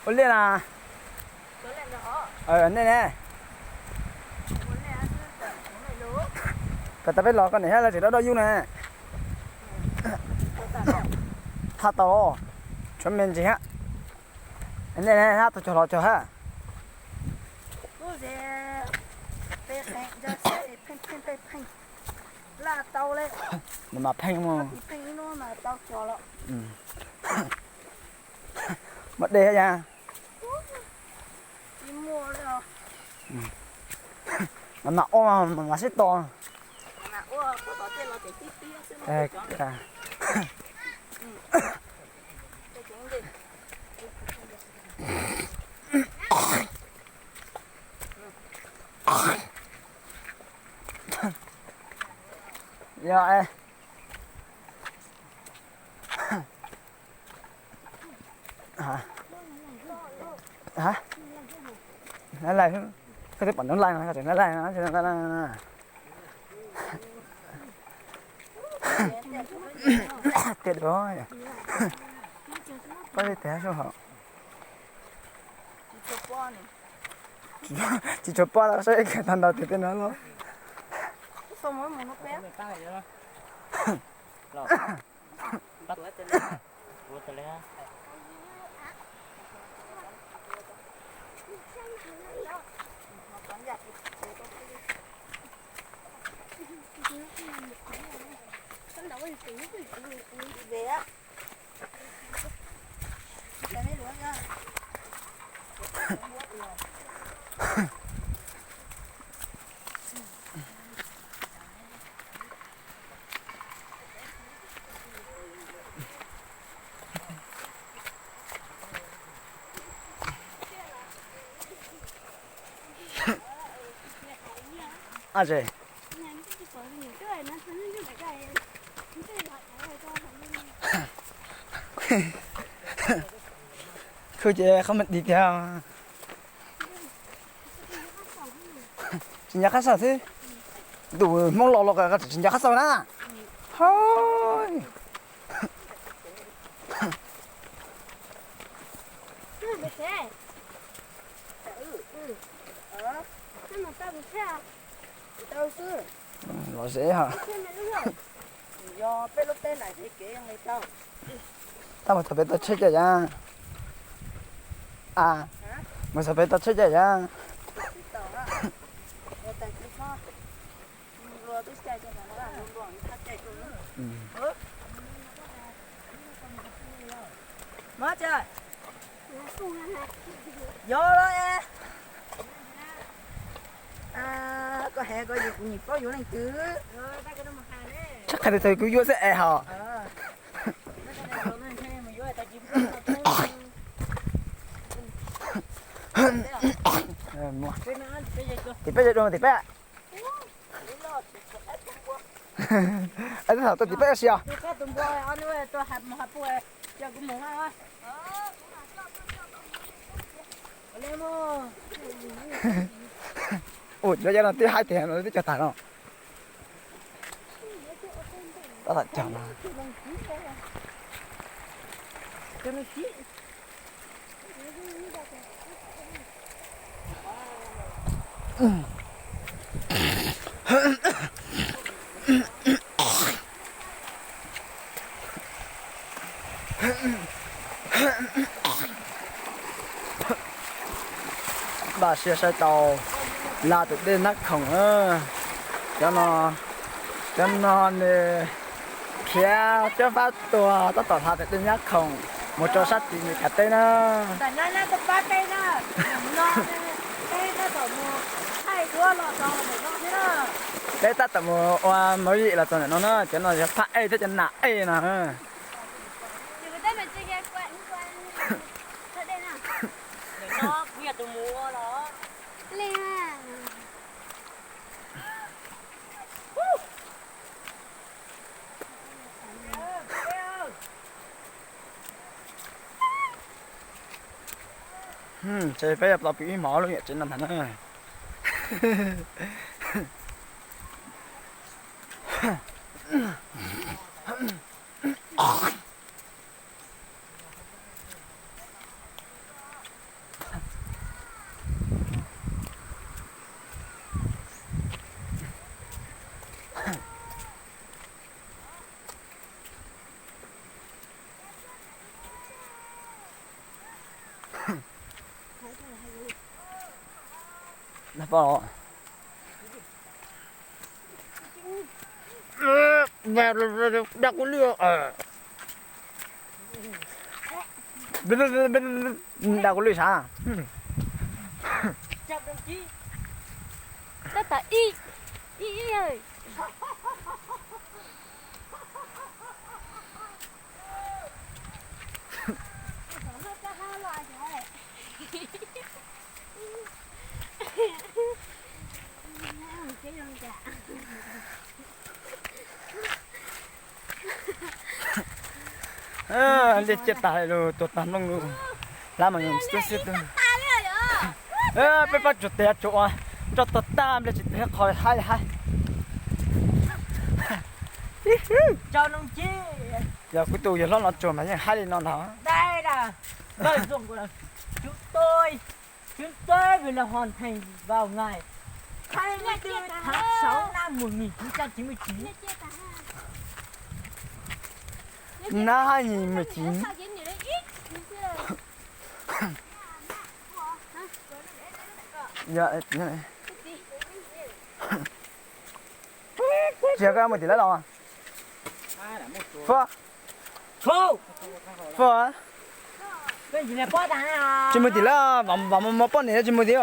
Ua liaj na. Nej ne. Kom tau peb los koj niam thiab lawv tseem dab dab yub na. Hab tau, tshuav me ntsis hab. Nej ne, hab tau cog los cog hab. Nws mas pheej mus. Muaj dej hab ya. Mas ua mas sib tos. Yog es, koj twb pom nws laij no, koj tseem laij laij no. Tiag dua, koj li tiag sub hauv. Tsis tshua pom los saib kawg tag nrho tiag tiag no los. Khwv ces qhov me dim tiag. Tsis nco qab xauj xwb. Tus Hmoob laus los tsis nco qab xauj na. Hos. Los zeb hos. Tab mus txog pem tau tsheb caj yam. A, mus txog pem tau tsheb caj yam. Yog los es, koj hais ko kuv nyiam paub yuav leej twg. Txhob qhia tus twg, kuv yuav xwb es hos. Tim peb, tim peb. Twb thaum tuaj tim peb si os. Ua cov no twb haib tiag no twb cog tag no. Tab tom cog no. Npaj siab saib tau, laj tus dej Nab Khoom na. Cov no, cov no nws khiav cuab fab tuag tab tom hla tus dej Nab Khoom mus rau sab tim Mes Kas teb na. Peb tab tom mus ua movie los txog ntawm no na, cov no yog phab ej thiab cov nam ej no. Ces peb yuav los pw ib hmos lub niam tsev no ntag na. Nag poj, da kuv lwj, da kuv lwj sav. Tab tom ib, ib, ib. Liaj ciaj tas lawm, tuag tag nplooj lawm. Hlab mas yog tub xib tug. Peb pab tsuag tes tsuag ua, nroj tuag tag nplej tsis teg qho haib li haib. Yog kuv tus yawg hlob no tsuag mas yeej haib li no ntag. Chúng tôi, chúng tôi phải là hoàn thành vào ngày hai mươi tư tháng sáu năm một nghìn chín trăm chín mươi chín. Năm hai nghìn mười chín. Tsis yog koj mus tim lawv los? Fo, fo, tsis mus tim lawv, vam mos mos poj niam tsis mus tim.